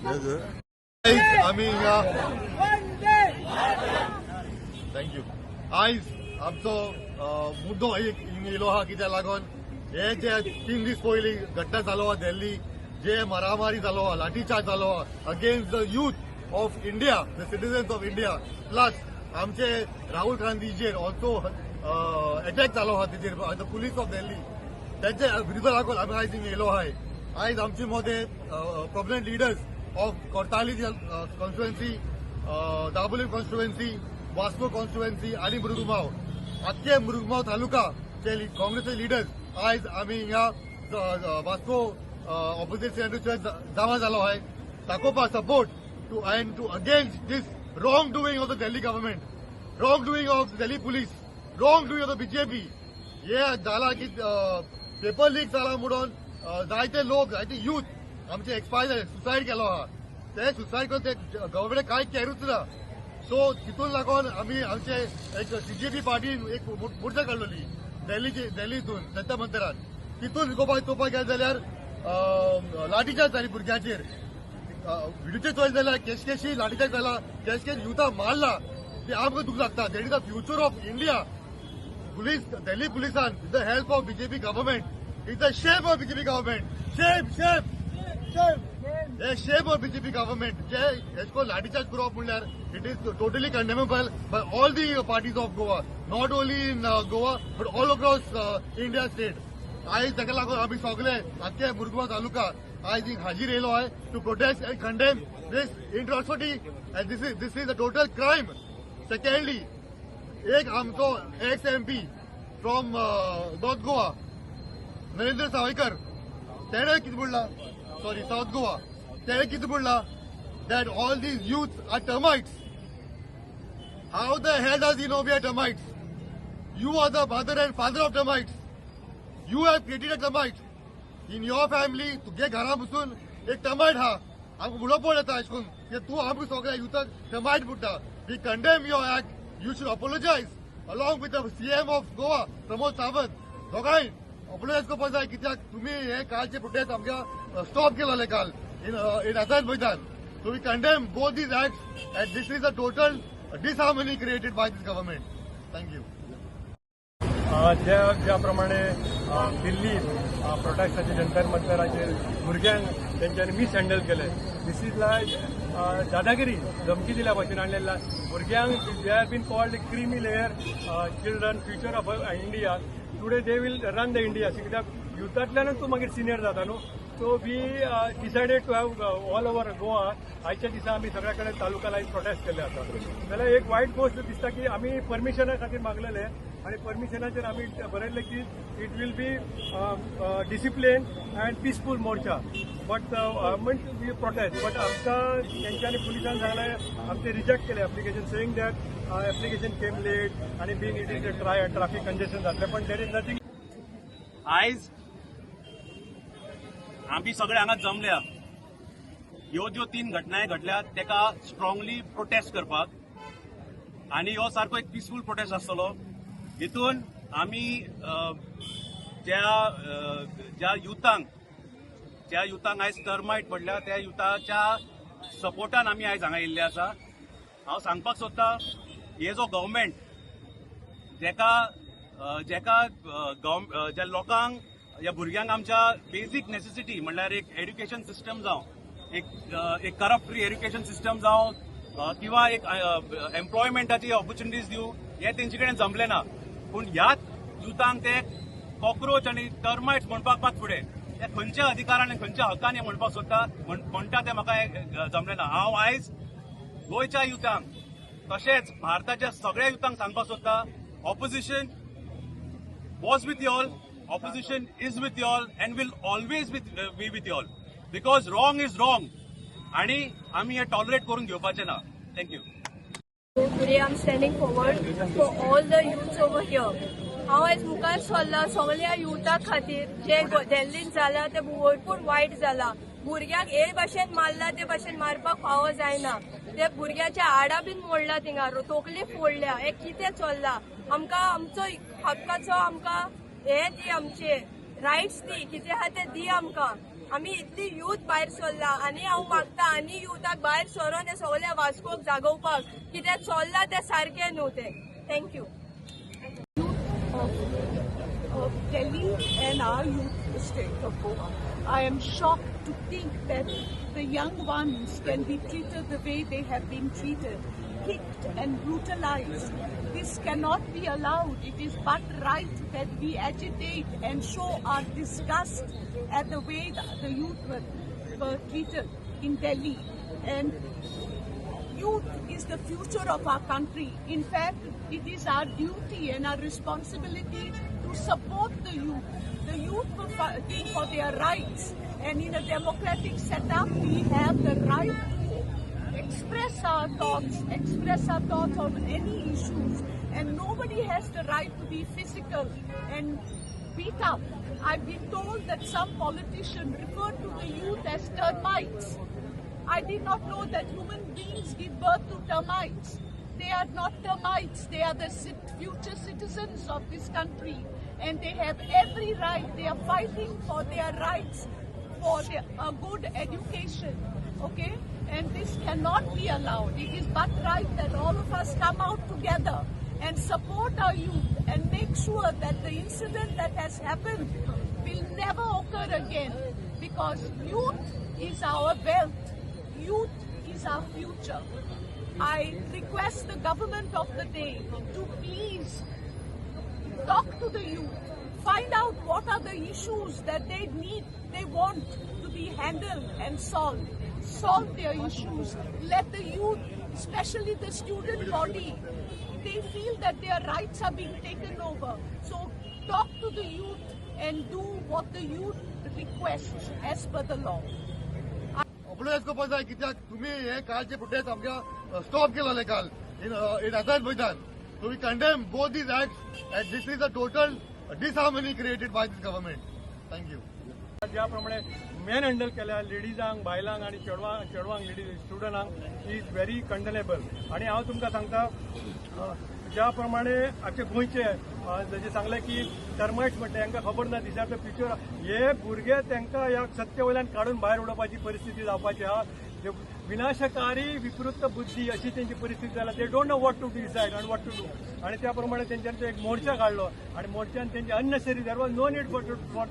आमी हिंगा, thank you. आयज आमचो मुद्दो एक हिंगा येयलो आहा. कित्याक लागून हे जे 3 दीस पयलीं घटना जालो आहा दिल्ली, जे मारामारी जालो आहा, लाठीचार्ज जालो आहा against the youth of India, the citizens of India, plus आमचे राहुल गांधीचेर ऑल्सो अटॅक जालो आहा तेजेर the police of Delhi, तेंचे विरुद्ध लागून आमी आयज हिंगा येयलो आहाय. आयज आमचे मदें prominent leaders of Cortalim constituency, Dabolim constituency, Vasco constituency आनी मुरगुमाव, आख्खे मुरगुमाव तालुकाचे काँग्रेसचे लिडर्स आयज आमी हिंगा वास्को ऑपोजिट सेंटरचेर जमा जालो आहाय दाखोवपाक support to and to against this wrong doing of the Delhi government, wrong doing of Delhi police, wrong doing of the BJP. हे जाला की पेपर लीक जाला म्हणून जायते लोक, जायते युथ आमचे एक्सपायर जाले, सुसायड केलो आहा. ते सुसायड करून ते गव्हर्मेंट कांय कॅरूच ना. सो तितून लागून आमी आमचे एक सीजेपी पार्टीन एक मोर्चा काडलेली दिल्लीचे, दिल्लीतून जंतर मंतरान. तितून चोवपाक गेले जाल्यार लाठीचार्ज जाली भुरग्यांचेर. व्हिडिओचेर चोयले जाल्यार केशकेशी लाठीचार्ज जाला, केशकेश युथा मारला. ते आमकां दुख लागता. That is the future of India. Police, Delhi पुलिसान with the help of BJP government, it's a shame of BJP government. Shame, shame, shame. हे शेम ऑफ बीजेपी गव्हर्मेंट. जे हेच लाठीचार्ज करप म्हणल्यार it is totally condemnable by all the parties of Goa, not only in Goa but all across India state. आयज ताका लागून आमी सगळे आख्खे मुरगांव तालुका आयज हिंग हाजीर येयलो आहे to protest and condemn this atrocity, and this is a total crime. Secondly, एक आमचो ex MP from North Goa, Narendra Sawaikar, तेणे कितें म्हणला, सॉरी, साऊथ गोवा, तेणे कितें म्हणला that all these youth are termites. How the hell does he know we are termites? You are the mother and father of termites. You have created a termite in your family. तुगे घरा बसून एक termite हा. आमकां उलोवप येता अशें करून की तूं आमकां सगळ्या युथाक टर्माइट म्हणटा. We condemn your act. You should apologize along with the CM of Goa, Pramod Sawant. दोगांय अपोलोजायज करपाक जाय, कित्याक तुमी हे कालचे प्रोटेस्ट आमकां स्टॉप केलेले काल in Azad Maidan. So we condemn both these acts, and this is a total disharmony created by this government. Thank you. ज्या ज्याप्रमाणे दिल्लीत प्रोटेस्टाचे जंतर मंतराचेर भुरग्यांक तेंच्यांनी मिसहँडल केले, this is लायक दादागिरी. धमकी दिल्या भशेन आनी भुरग्यांक, they are been called creamy layer children, future of India. Today they will run the India. कित्याक युथांतल्यानूच तूं मागीर सिनियर जाता न्हू. So we decided to have all over Goa. आयच्या दिसा आमी सगळ्या कडेन तालुका आयज प्रोटेस्ट केल्ले आसा. जाल्यार एक वायट गोश्ट दिसता की आमी परमिशना खातीर मागलेले आनी परमिशनाचेर आमी बरयल्लें की it will be discipline and peaceful मोर्चा, but we protest. But आमकां तेंच्यांनी, पुलिसान सांगलें, आमचे रिजेक्ट केले application, saying that application came late आनी being it is a traffic congestion जातलें, पण there is nothing. आयज आमी सगळे हांगा जमल्या ह्यो ज्यो तीन घटनाय घडल्या तेका स्ट्रॉंगली प्रोटेस्ट करपाक आनी हो सारको एक पिसफूल प्रोटेस्ट आसतलो. हितून आमी ज्या युथांक आयज टर्मायट पडल्या, त्या युथाच्या सपोर्टान आमी आयज हांगा येयल्ले आसा. हांव सांगपाक सोदता, हे जो गव्हर्मेंट जेका ज्या लोकांक, ह्या भुरग्यांक आमच्या बेजीक नेसेसिटी म्हणल्यार एक एड्युकेशन सिस्टम जावं, एक करप्ट फ्री एड्युकेशन सिस्टम जावं किंवा एक एम्प्लॉयमेंटाची ऑपॉर्च्युनिटीज दिवं, हे तेंचे कडेन जमलें ना. पूण ह्याच युथांक ते कॉक्रोच आनी टर्मायट्स म्हणपाक मात फुडें ते खंयच्या अधिकारान आनी खंयच्या हक्कान हे म्हणपाक सोदता, म्हणटा ते म्हाका जमलें ना. हांव आयज गोंयच्या युथांक तशेंच भारताच्या सगळ्या युथांक सांगपाक सोदता, opposition was with y'all, opposition is with y'all and will always be with y'all, because wrong is wrong आणि आम्ही हे टॉलरेट करून घेवपाचे ना. Thank you. Today I'm standing forward for all the youths over here. हांव आयज मुखार सरला सगळ्या युथा खातीर. जे दिल्लीन जाला ते भरपूर वायट जाला. भुरग्यांक हे भाशेन मारला, ते भाशेन मारपाक फावो जायना. ते भुरग्याच्या हाडां बीन मोडला, थिंगा तकली फोडल्या. हे कितें चल्ला? आमकां आमचो हक्काचो, आमकां हे दी, आमचे रायट्स दी. कितें आहा ते दी आमकां. आमी इतली यूथ भायर सरला आनी हांव मागता आनी युथाक भायर सरोन हे सगळ्या वास्कोक जागोवपाक कितें चल्लां तें सारकें न्हू तें. Thank you. Of Delhi and our youth the state of Goa. I am shocked to think that the young ones can be treated the way they have been treated, kicked and brutalized. This cannot be allowed. It is but right that we agitate and show our disgust at the way the youth were treated in Delhi. And youth is the future of our country. In fact, it is our duty and our responsibility to support the youth. The youth were fighting for their rights, and in a democratic setup, we have the right to express our thoughts on any issues, and nobody has the right to be physical and beat up. I've been told that some politician referred to the youth as termites. I did not know that human beings give birth to termites. They are not termites. They are the future citizens of this country, and they have every right. They are fighting for their rights, for a good education. Okay? And this cannot be allowed. It is but right that all of us come out together and support our youth and make sure that the incident that has happened will never occur again, because youth is our wealth. Youth is our future. I request the government of the day to please talk to the youth, find out what are the issues that they need, they want to be handled and solved. Solve their issues. Let the youth, especially the student body, they feel that their rights are being taken over. So talk to the youth and do what the youth requests as per the law. Apologise करपाक जाय कित्याक तुमी हे कालचे protest आमकां stop केलेले काल in Azad Maidan. So we condemn both these acts and this is a total disharmony created by this government. Thank you. ज्या प्रमाणे मॅन हँडल केल्या लेडीजांक, बायलांक आनी चेडवांक, लेडीज स्टुडंटांक is very कंडेनेबल. आनी हांव तुमकां सांगता, ज्या प्रमाणे आमचे गोंयचे जशें सांगलें की टर्मायट्स म्हणटा, हांकां खबर ना these are the future. हे भुरगे तांकां ह्या सत्ते वयल्यान काडून भायर उडोवपाची परिस्थिती जावपाची आहा. विनाशकारी विकृत बुद्धी अशी तेंची परिस्थिती जाल्या. They don't know what to decide and what to do. आनी त्या प्रमाणे तेंच्यांनी एक मोर्चा काडलो आनी मोर्चान तेंचे unnecessary, there was no need for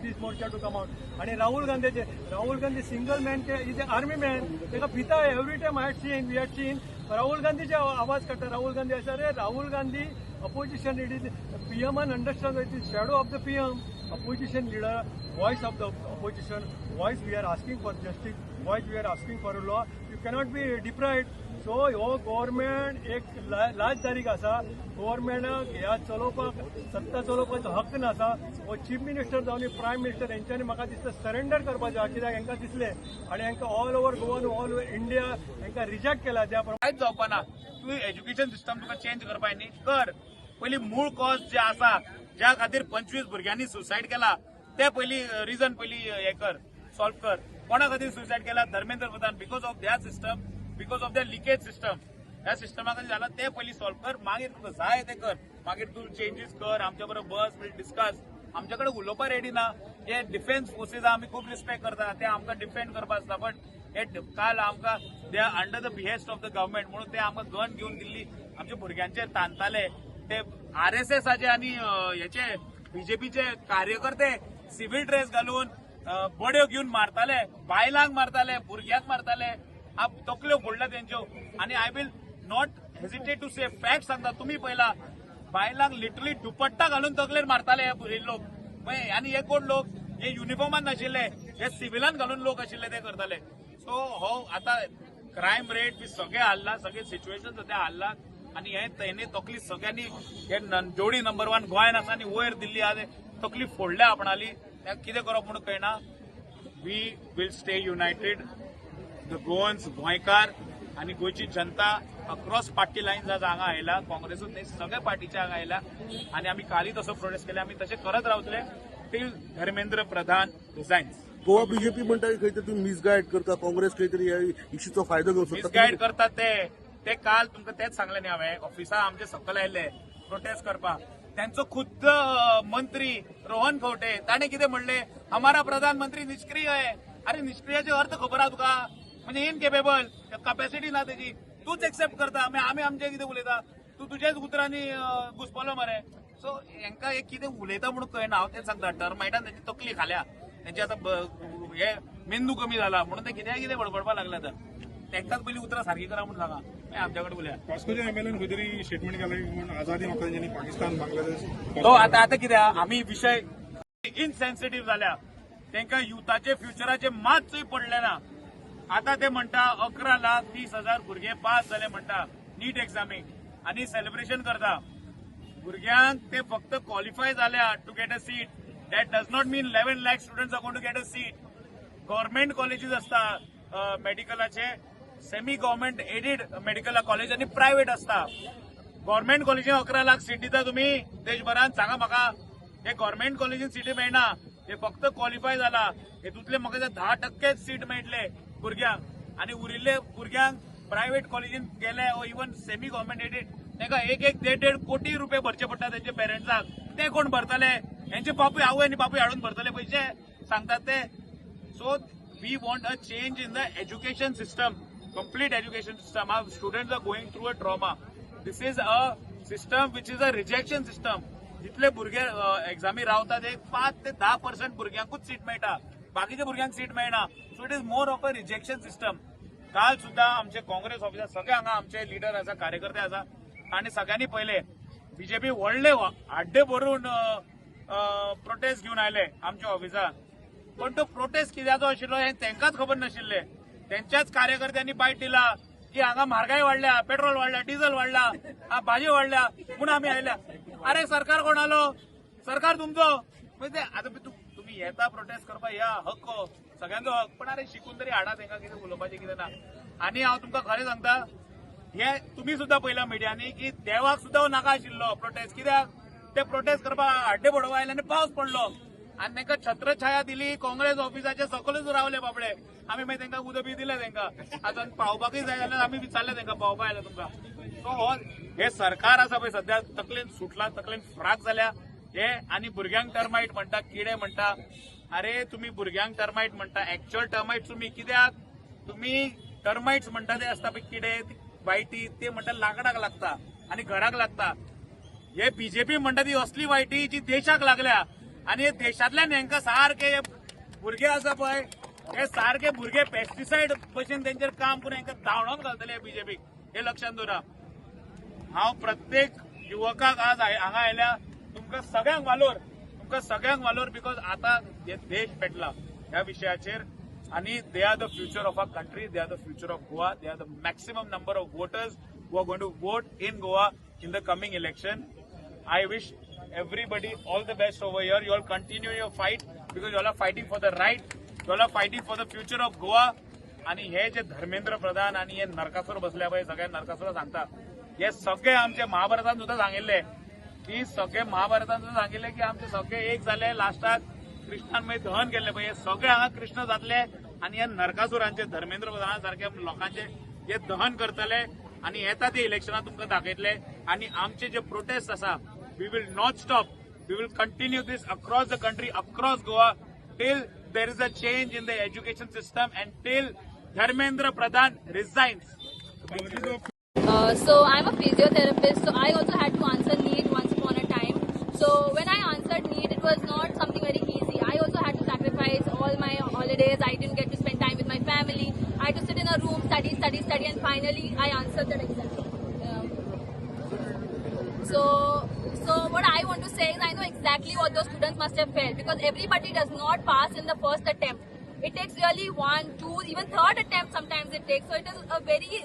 this morcha to come out. आनी Rahul गांधीचे, Rahul Gandhi single man is a army man, ताका भिता. Every time I had seen, we had seen Rahul गांधीचे आवाज काडटा. राहुल गांधी आसा रे, Rahul Gandhi opposition, it is पीएमान understand, it is shadow of the PM, opposition leader, voice of the opposition, voice we are asking for justice, voice we are asking for a law. You cannot be deprived. So हो government एक लाजदारीक आसा. गव्हर्मेंटाक ह्या चलोवपाक, सत्ता चलोवपाचो हक्क NASA. हो chief minister जावन prime minister हेंच्यांनी म्हाका दिसता सरेंडर करपाचें आहा, कित्याक हांकां दिसलें आनी हांकां all over Goa, all over India हांकां रिजेक्ट केला ज्या प्रमाणे. कांयच जावपा ना. तूं एज्युकेशन सिस्टम तुका चेंज करपा न्ही कर, पयलीं मूळ कॉज जे आसा, ज्या खातीर 25 भुरग्यांनी सुसायड केला, ते पयलीं रिजन पयलीं हे कर, सॉल्व कर. कोणा खातीर सुसायड केला? Dharmendra Pradhan. Because of their system, because of their leakage system. ह्या सिस्टमा खातीर जाला, ते पयलीं सॉल्व कर, मागीर तुका जाय ते कर. मागीर तूं चेंजीस कर, आमच्या बरोबर बस, वील डिस्कस. आमच्या कडेन उलोवपा रेडी ना. जे डिफेन्स फोर्सीस आमी खूब रिस्पेक्ट करता, ते आमकां डिफेंड करपा आसता, बट हे काल आमकां they are under the behest of the government म्हणून ते आमकां गन घेवन दिल्ली आमच्या भुरग्यांचेर ताणताले. ते आरएसएसाचे आनी हेचे बीजेपीचे कार्यकर्ते सिव्हिल ड्रेस घालून बड्यो घेवन मारताले, बायलांक मारताले, भुरग्यांक मारताले, तकल्यो फोडल्या तेंच्यो. आनी I will not hesitate to say, fact सांगता, तुमी पयला, बायलांक लिटरली दुपट्टा घालून तकलेर मारताले हे लोक. आनी हे कोण लोक? हे युनिफॉर्मान नाशिल्ले, हे सिव्हिलान घालून लोक आशिल्ले, ते करताले. सो हो आता क्रायम रेट बी सगळे हाल्ला, सगळे सिच्युएशन सध्या हाल्ला. आनी हे तेणे तकली सगळ्यांनी, हे जोडी नंबर 1 गोंयान आसा आनी वयर दिल्ली आहा, तकली फोडल्या आपणाली. कितें करप म्हणून कळना. We will stay united, the Goans, गोंयकार आनी गोंयची जनता अक्रॉस पार्टी लायन्स आज हांगा आयला. काँग्रेसूच न्ही, सगळ्या पार्टीचे हांगा आयला. आनी आमी कालय तसो प्रोटेस्ट केले, आमी तशें करत रावतले till Dharmendra Pradhan resigns. Goa BJP म्हणटा खंय तरी तुम्ही मिसगायड करता, काँग्रेस खंय तरी ह्या इश्यूचो फायदो घेवंक सोदता. मिसगायड करतात ते. ते काल तुमकां तेच सांगलें न्ही हांवें, ऑफिसा आमचे सकयल आयिल्ले प्रोटेस्ट करपाक. त्यांचो खुद्द मंत्री रोहन खंवटे ताणें कितें म्हणलें? हमारा प्रधानमंत्री निष्क्रिय है. अरे निष्क्रियाचे अर्थ खबर आहा तुका? म्हणजे इनकेपेबल, कपॅसिटी ना तेजी. तूच एक्सेप्ट करता, मागीर आमी आमचें कितें उलयता? तूं तुजेच उतरांनी घुसपलो मरे. सो हेंकां एक कितें उलयता म्हणून कळना. हांव तें सांगता, टर्मायटान तेंची तकली खाल्या, तेंची आतां हे मेंदू कमी जाला म्हणून ते कित्याय कितें बडबडपाक लागले. आतां तेंकांच पयलीं उतरां सारकी करा म्हणून सांगा, मागीर आमच्या कडेन उलया. वास्कोच्या एमएलएन खंय तरी स्टेटमेंट केलें म्हूण आझादी म्हाका तेंच्यांनी पाकिस्तान, बांगलादेश. तो आतां आतां कितें आहा, आमी विशय इनसेन्सिटीव जाल्या. तांकां युथाचे फ्युचराचे मातूय पडलें ना. आतां ते म्हणटा 11,30,000 भुरगे पास जाले म्हणटा नीट एग्जामीक आनी सेलिब्रेशन करता. भुरग्यांक ते फक्त क्वॉलिफाय जाल्या to get a seat, that does not mean 11 lakh students are going to get a seat. Government colleges आसता मेडिकलाचे, semi government aided medical college आनी प्रायव्हेट आसता. गव्हर्मेंट कॉलेजीन 11 लाख सीट दिता तुमी देशभरात? सांगा म्हाका, हे गव्हर्मेंट कॉलेजीन सिटी मेळना. हे फक्त क्वॉलिफाय जाला हेतूंतले म्हाका 10%च सीट मेळटले भुरग्यांक आनी उरिल्ले भुरग्यांक प्रायव्हेट कॉलेजीन गेले or even semi government aided, तांकां एक एक देड देड कोटी रुपये भरचे पडटा तेंच्या पेरंट्साक. ते कोण भरतले? हेंचे बापूय, आवय आनी बापूय हाडून भरतले पयशे सांगतात ते. So we want a change in the education system, complete education system. Our students are going through a trauma. This is a system which is a rejection system. जितले भुरगे एग्जामी रावतात ते 5 ते 10% भुरग्यांकूच सीट मेळटा, बाकीच्या भुरग्यांक सीट मेळना. So it is more of a rejection system. काल सुद्धा आमचे काँग्रेस ऑफिसर सगळे हांगा आमचे लिडर आसा, कार्यकर्ते आसा आनी सगळ्यांनी पळयले, बीजेपी व्हडले आड्डे भरून प्रोटेस्ट घेवन आयले आमच्या ऑफिसाक. पण तो प्रोटेस्ट कित्याचो आशिल्लो हें तांकांच खबर नाशिल्लें. तेंच्याच कार्यकर्त्यांनी बायट दिला की हांगा म्हारगाय वाडल्या, पेट्रोल वाडल्या, डिझल वाडला, भाजी वाडल्या म्हणून आमी आयल्या. अरे, सरकार कोणालो? सरकार तुमचो. म्हणजे आतां तुमी येता प्रोटेस्ट करपाक, या, हक्क हो, सगळ्यांचो हक. पण अरे, शिकून तरी हाडा तांकां कितें उलोवपाचें कितें ना. आनी हांव तुमकां खरें सांगता, हे तुमी सुद्दां पळयला मिडियांनी की देवाक सुद्दां नाका आशिल्लो प्रोटेस्ट. कित्याक ते प्रोटेस्ट करपाक आड्डे बडोवपा आयले आनी पावस पडलो आनी तांकां छत्रछाया दिली काँग्रेस ऑफिसाचे. सकलूच रावले बाबडे. आमी मागीर तांकां उदक बी दिलें तांकां. आतां पावपाकूय जाय जाल्यार आमी विचारलें तांकां, पावपा आयलें तुमकां. सो हो हे सरकार आसा पळय सद्या तकलेन सुटला, तकलेन फ्राक जाल्या हे. आनी भुरग्यांक टर्मायट म्हणटा, किडे म्हणटा. अरे, तुमी भुरग्यांक टर्मायट म्हणटा, एक्च्युअल टर्मायट तुमी. कित्याक तुमी टर्मायट्स म्हणटा ते आसता पळय किडे वायटी, ते म्हणटा लाकडाक लागता आनी घराक लागता. हे बीजेपी म्हणटा ती असली वायटी जी देशाक लागल्या आनी हे देशांतल्यान हेंकां सारके हे भुरगे आसा पळय, हे सारके भुरगे पेस्टिसायड भशेन तेंचेर काम करून हेंकां धांवडावन घालतले बीजेपीक, हे लक्षात दवरा. हांव प्रत्येक युवकाक आज हांगा आयल्या, तुमकां सगळ्यांक वालोर, तुमकां सगळ्यांक वालोर, because आतां हे देश पेटला ह्या विशयाचेर आनी they are the future of our country, they are the future of Goa, they are the maximum number of voters who are going to vote in Goa in the coming election. I wish everybody all the best over here. You all continue your fight because you all are fighting for the right. You all are fighting for the future of Goa. आणि हे जे धर्मेंद्र प्रधान आणि हे नरकासूर बसल्या पळय, सगळे नरकासूर सांगता, हे सगळे आमचे महाभारतान सुद्दां सांगिल्ले की, सगळे महाभारतान सुद्दां सांगिल्ले की आमचे सगळे एक जाले, लास्टाक कृष्णान मागीर दहन केल्ले पळय, हे सगळे हांगा कृष्ण जातले आणि हे नरकासुरांचे, धर्मेंद्र प्रधाना सारखे लोकांचे हे दहन करतले आणि येता ते इलेक्शनां तुमकां दाखयतले. आणि आमचे जे प्रोटेस्ट आसा, we will not stop. We will continue this across the country, across Goa, till there is a change in the education system and till Dharmendra Pradhan resigns. So I'm a physiotherapist, so I also had to answer NEET once upon a time. So when I answered NEET, it was not something very easy. I also had to sacrifice all my holidays. I didn't get to spend time with my family. I had to sit in a room, study, study, study, and finally I answered that exam. So what I want to say is I know exactly what those students must have felt, because everybody does not pass in the first attempt. It takes really one, two, even third attempt sometimes it takes. So it is a very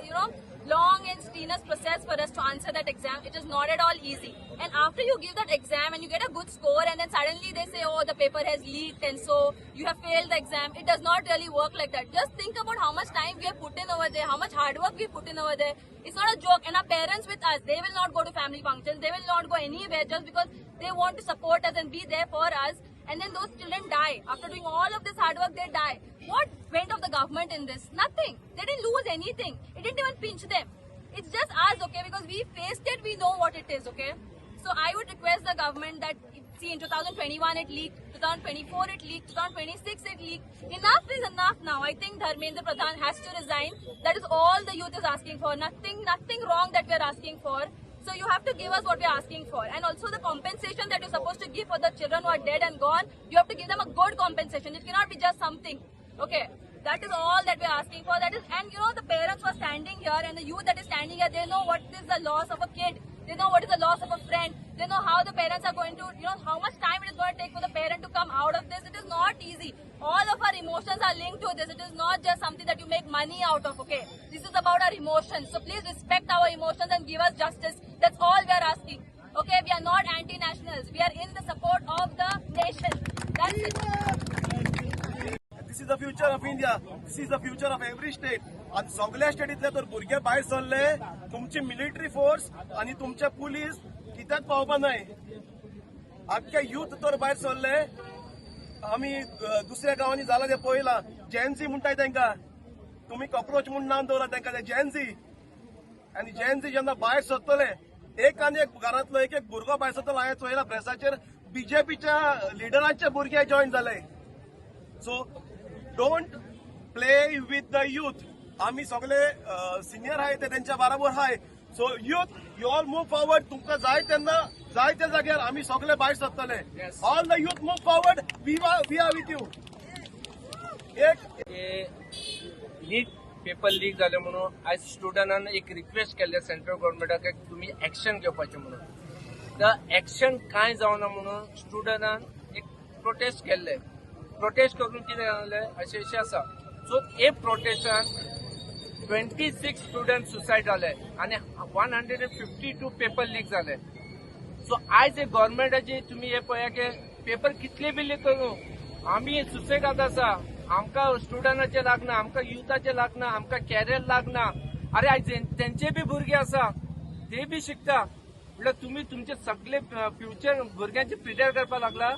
long and strenuous process for us to answer that exam. It is not at all easy. And after you give that exam and you get a good score and then suddenly they say, "Oh, the paper has leaked and so you have failed the exam." It does not really work like that. Just think about how much time we have put in over there, how much hard work we put in over there. It's not a joke. And our parents with us, they will not go to family functions. They will not go anywhere just because they want to support us and be there for us. And then those children die. After doing all of this hard work, they die. What went of the government in this? Nothing. They didn't lose anything. It didn't even pinch them. It's just us, okay? Because we faced it, we know what it is, okay? So I would request the government that seen 2021 it leaked, 2024 it leaked, 2026 it leaked. Enough is enough now. I think Dharmendra Pradhan has to resign. That is all the youth is asking for. Nothing wrong that we are asking for. So you have to give us what we are asking for. And also the compensation that you're supposed to give for the children who are dead and gone, you have to give them a good compensation. It cannot be just something. Okay. That is all that we are asking for. That is, and you know, the parents who are standing here and the youth that is standing here, they know what is the loss of a kid. They know what is the loss of a friend. They know how the parents are going to, you know, how much time it is going to take for the parent to come out of this. It is not easy. All of our emotions are linked to this. It is not just something that you make money out of, okay? This is about our emotions. So please respect our emotions and give us justice. That's all we are asking. Okay, we are not anti-nationals. We are in the support of the nation. That's it. This is the future of India. This is the future of every state. आनी सगल्या स्टेटींतले तर भुरगे भायर सरले, तुमची military force आनी तुमचे police कित्याक पावपा नाय. आख्खे युथ तर भायर सरले. आमी दुसऱ्या गांवांनी जाला ते पळयलां. जेनझी म्हणटाय तांकां, तुमी कॉक्रोच म्हूण नांव दवरा तांकां, ते जेनझी. आनी जेनझी जेन्ना भायर सरतले, एक आनी एक घरांतलो एक एक भुरगो भायर सरतलो. हांवें चोयला प्रेसाचेर बीजेपीच्या लिडरांचे भुरगे जॉयन जाले. So don't play with the youth. आमी सगळे सिनियर आहाय ते तेंच्या बराबर आहाय. So youth, you all move forward. तुमकां जाय तेन्ना जाय त्या जाग्यार आमी सगळे भायर सरतले. All the youth move forward. We are with you. एक नीट पेपर लीक जाले म्हणून आयज स्टुडंटान एक रिक्वेस्ट केल्ले सेंट्रल गव्हर्मेंटाक तुमी एक्शन घेवपाचें म्हणून. तर एक्शन कांय जावना म्हणून स्टुडंटान एक प्रोटेस्ट केल्ले. प्रोटेस्ट करून कितें जालें अशें अशें आसा. सो हे प्रोटेस्टान 26 स्टुडंट सुसायड जाले आनी 152 पेपर लीक जाले. सो आयज हे गव्हर्मेंटाची तुमी हे पळया की पेपर कितले बी लीक करूं आमी सुसेगाद आसा. आमकां स्टुडंटाचे लागना, आमकां युथाचे लागना, आमकां कॅरियर लागना. अरे आयज तेंचे बी भुरगे आसा, ते बी शिकता. म्हणल्यार तुमी तुमचे सगळे फ्युचर भुरग्यांचे प्रिपेर करपाक लागला.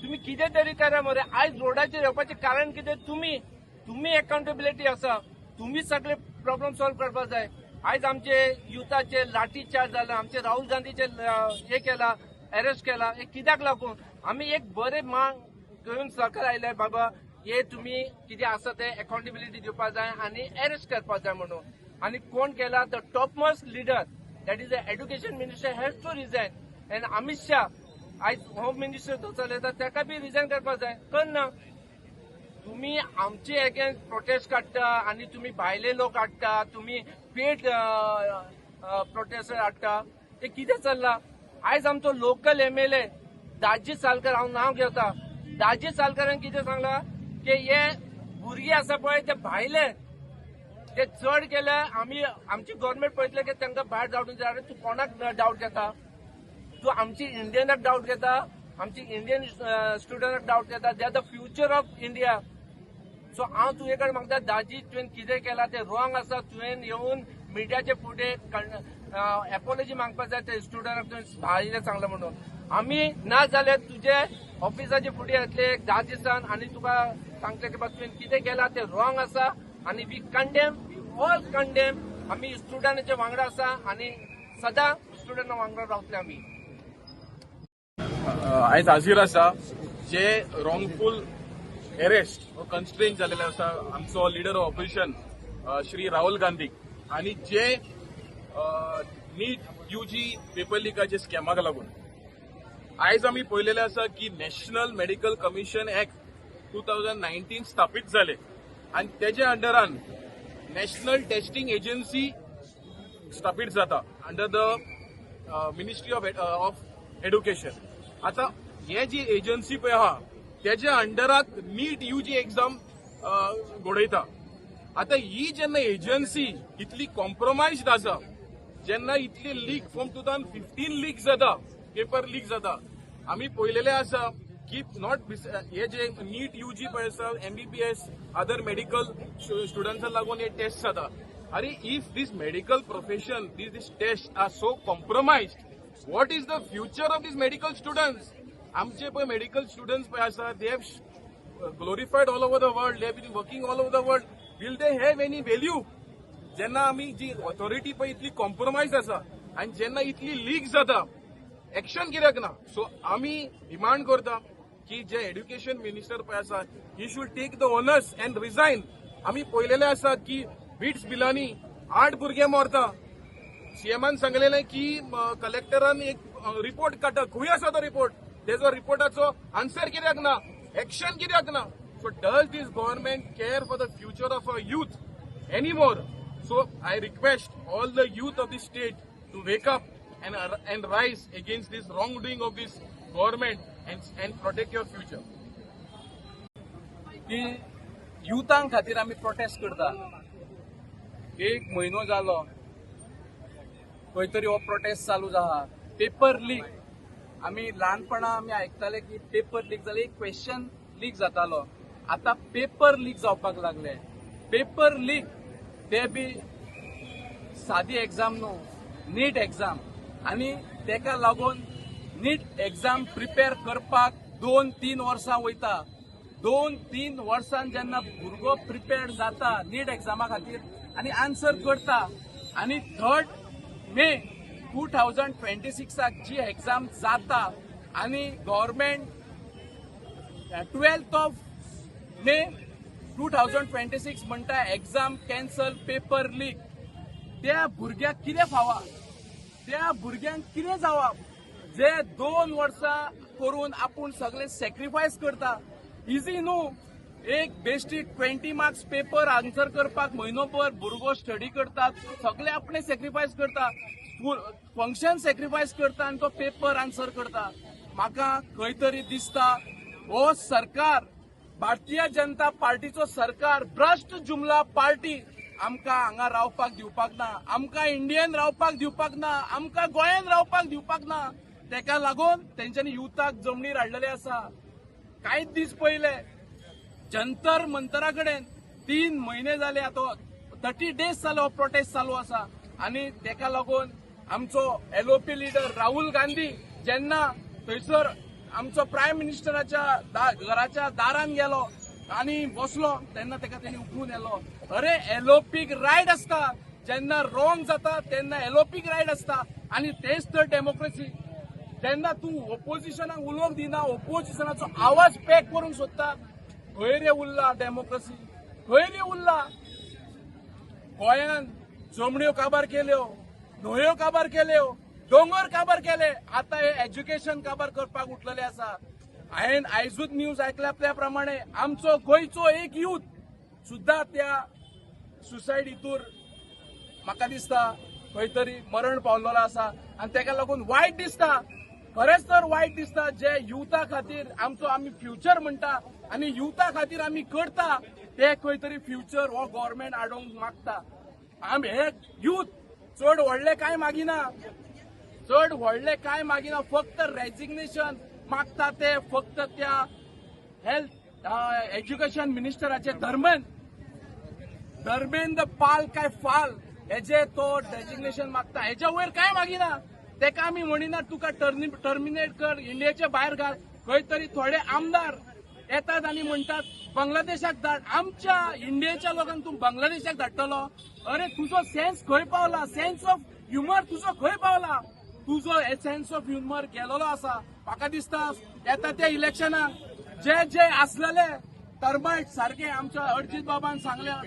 तुमी कितें तरी करा मरे. आयज रोडाचेर येवपाचें कारण कितें? तुमी अकाउंटेबिलिटी आसा, तुमी सगळे प्रॉब्लम सॉल्व करपाक जाय. आयज आमचे युथाचे लाठी चार्ज जाला, आमचे राहुल गांधीचे हे केला, अरेस्ट केला. हे कित्याक लागून? आमी एक बरे मांग घेवन सरकार आयले बाबा हे तुमी कितें आसा ते अकाउंटेबिलिटी दिवपाक जाय आनी अरेस्ट करपाक जाय म्हणून. आनी कोण केला? The topmost leader, that is the education minister, has to resign. And Amit Shah आयज होम मिनिस्टर तो चलयता, ताका बी रिजायन करपाक जाय. करना तुम्ही आमचे अगेन्स्ट प्रोटेस्ट काडटा आनी तुमी भायले लोक हाडटा, तुमी पेड प्रोटेस्टर हाडटा. ते कितें चल्लां? आयज आमचो लोकल एमएलए दाजी सालकर, हांव नांव घेता, दाजी सालकरान कितें सांगलां की हे भुरगे आसा पळय ते भायले, ते चड केले. आमी आमची गव्हर्मेंट पळयतले की तांकां भायर धाडून जाय. तूं कोणाक डावट घेता? तूं आमची इंडियनाक डावट घेता, आमची इंडियन स्टुडंटाक डावट घेता. They are the future of India. So हांव तुजे कडेन मागता दाजी, तुवें कितें केलां तें रॉंग आसा. तुवें येवन मिडियाचे फुडें एपोलॉजी मागपाक जाय ते स्टुडंटाक तुवें भायले सांगलां म्हणून. आमी ना जाल्यार तुजे ऑफिसाचे फुडें येतले 10 दिसान आनी तुका सांगतले की बाबा तुवें कितें केलां तें रॉंग आसा आनी we condemn, we all condemn. आमी स्टुडंटाच्या वांगडा आसा आनी सदां स्टुडंटा वांगडा रावतले आमी. आयज हाजीर आसा जे रॉंगफूल अरेस्ट कन्स्ट्रेन जालेले आसा आमचो leader of opposition Shri Rahul Gandhi आनी जे नीट यूजी पेपर लिकाचे स्कॅमाक लागून आयज आमी पळयलेले आसा की नॅशनल मेडिकल कमिशन एक्ट 2019 स्थापीत जाले आनी तेज्या अंडरान नॅशनल टेस्टिंग एजन्सी स्थापीत जाता under the Ministry of Education. आता हे जी एजन्सी पळय आहा तेज्या अंडराक नीट यूजी एक्झाम घडयता. आता ही जेन्ना एजन्सी इतली कॉम्प्रोमायज्ड आसा, जेन्ना इतली लीक फ्रॉम 2015 लीक जाता, पेपर लीक जाता, आमी पळयलेले आसा की not हे जे नीट यूजी पळय आसा, एमबीबीएस अदर मेडिकल स्टुडंट्सां लागून हे टेस्ट जाता. अरे, if this medical profession, this test are so compromised, what is the future of this medical students? आमचे पळय मेडिकल स्टुडंट्स पळय आसा, they have glorified all over the world, they have been working all over the world. Will they have any value? जेन्ना आमी जी authority पळय इतली compromise आसा आनी जेन्ना इतली लीक जाता, एक्शन कित्याक ना? सो आमी डिमांड करता की जे एड्युकेशन मिनिस्टर पळय आसा, he should take the onus and resign. आमी पळयलेले आसा की बिट्स पिलानी 8 भुरगे मरता. सीएमान सांगलेले की कलेक्टरान एक रिपोर्ट काडटा. खंय आसा तो रिपोर्ट? तेजो रिपोर्टाचो आन्सर कित्याक ना? एक्शन कित्याक ना? So does this government care for the future of our youth anymore? So I request all the youth of the state to wake up and rise against this wrongdoing of this government and protect your future. की युथां खातीर आमी protest करता. एक म्हयनो जालो खंय तरी हो प्रोटेस्ट चालू आहा. पेपर लीक, आमी ल्हानपणा आमी आयकताले की पेपर लीक जाले, एक क्वेश्चन लीक जातालो. आतां पेपर लीक जावपाक लागले. पेपर लीक ते बी सादी एग्जाम न्हू, नीट एग्जाम. आनी तेका लागून नीट एग्जाम प्रिपेर करपाक 2-3 वर्सां वयता. 2-3 वर्सां जेन्ना भुरगो प्रिपेर्ड जाता नीट एग्जामा खातीर आनी आन्सर करता आनी 3 मे 2026 जी एग्जाम जाता आनी government 12 of May 2026 म्हणटा एग्जाम कॅन्सल, पेपर लीक, त्या भुरग्याक कितें फावा? त्या भुरग्यांक कितें जावप जे 2 वर्सां करून आपूण सगळे सॅक्रिफायस करता? इजी न्हू. एक बेश्टी 20 मार्क्स पेपर आन्सर करपाक म्हयनोभर भुरगो स्टडी करता, सगळे आपणे सॅक्रिफायस करता, स्कूल फंक्शन सॅक्रिफायस करता आनी तो पेपर आन्सर करता. म्हाका खंय तरी दिसता हो सरकार, भारतीय जनता पार्टीचो सरकार, भ्रश्ट जुमला पार्टी आमकां हांगा रावपाक दिवपाक ना, आमकां इंडियन रावपाक दिवपाक ना, आमकां गोंयान रावपाक दिवपाक ना. तेका लागून तेंच्यांनी युथाक जमनीर हाडलेले आसा. कांय दीस पयले जंतर मंतरा कडेन 3 म्हयने जाले, आतां 30 डेज जाले हो प्रोटेस्ट चालू आसा. आनी तेका लागून आमचो एलओपी लिडर राहुल गांधी जेन्ना थंयसर आमचो प्रायम मिनिस्टराच्या घराच्या दारान गेलो आनी बसलो तेन्ना तेका तेणी उखलून येलो. अरे, एलओपीक रायट आसता. जेन्ना रॉंग जाता तेन्ना एलओपीक रायट आसता आनी तेच तर डेमोक्रेसी. जेन्ना तूं ओपोजिशनाक उलोवंक दिना, ओपोजिशनाचो आवाज पॅक करूंक सोदता, खंय रे उरला डेमोक्रेसी? खंय रे उरला? गोंयान जमण्यो काबार केल्यो, न्हंयो काबार केल्यो, दोंगर काबार केले, आतां हे एज्युकेशन काबार करपाक उठलेले आसा. हांवें आयजूच न्यूज आयकल्या त्या प्रमाणे आमचो गोंयचो एक यूथ सुद्दां त्या सुसायड हितूर म्हाका दिसता खंय तरी मरण पावलेलो आसा. आनी तेका लागून वायट दिसता, खरेंच तर वायट दिसता. जे युथा खातीर आमचो आमी फ्युचर म्हणटा आनी युथा खातीर आमी करता ते खंय तरी फ्युचर हो गव्हर्मेंट हाडूंक मागता. आमी हे युथ चड व्हडले कांय मागिना, चड व्हडले कांय मागिना, फक्त रेजिग्नेशन मागता ते फक्त त्या हेल्थ एज्युकेशन मिनिस्टराचे, धर्मेंद्र पाल काय फाल हेजे तो रेजिग्नेशन मागता. हेच्या वयर कांय मागिना. तेका आमी म्हणिना तुका टर्मिनेट कर, इंडियेचे भायर घाल. खंय तरी थोडे आमदार येतात आनी म्हणटात बांगलादेशाक धाड. आमच्या इंडियेच्या लोकांक तूं बांगलादेशाक धाडटलो? अरे, तुजो सेन्स खंय पावला? सेन्स ऑफ ह्युमर तुजो खंय पावला? तुजो सेन्स ऑफ ह्युमर गेलेलो आसा. म्हाका दिसता येता त्या इलेक्शनाक जे जे आसलेले टर्मायट सारके आमच्या अर्जित बाबान सांगल्या,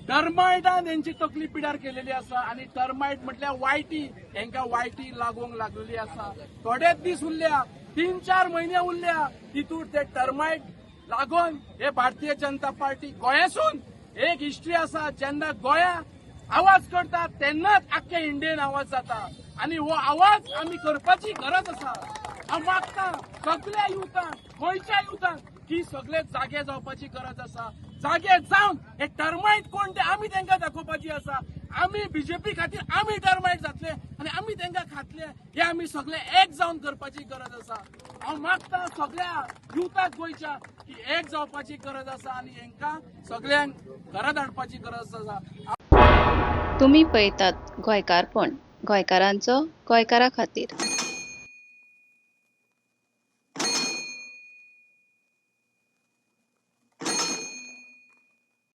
टर्मायटान हेंची तकली पिड्यार केलेली आसा. आनी टर्मायट म्हटल्यार वायटी. हेंकां वायटी लागूंक लागलेली आसा. थोडेच दीस उरल्या, 3-4 म्हयने उरल्या, तितूर ते टर्मायट लागून हे भारतीय जनता पार्टी गोंयासून एक हिस्ट्री आसा. जेन्ना गोंया आवाज करता तेन्नाच आख्खे इंडियन आवाज जाता आनी हो आवाज आमी करपाची गरज आसा. हांव मागता सगळ्या युथांक, गोंयच्या युथांक की सगळे जागे जावपाची गरज आसा. जागे जावन हे टर्मायट कोण ते आमी तांकां दाखोवपाची आसा. आमी बीजेपी खातीर आमी टर्मायट जातले आनी आमी तांकां खातले. हे आमी सगळे एक जावन करपाची गरज आसा. हांव मागता सगळ्या युथाक गोंयच्या की एक जावपाची गरज आसा आनी हांकां सगळ्यांक घरा धाडपाची गरज आसा. तुमी पळयतात गोंयकारपण, गोंयकारांचो गोंयकारा खातीर.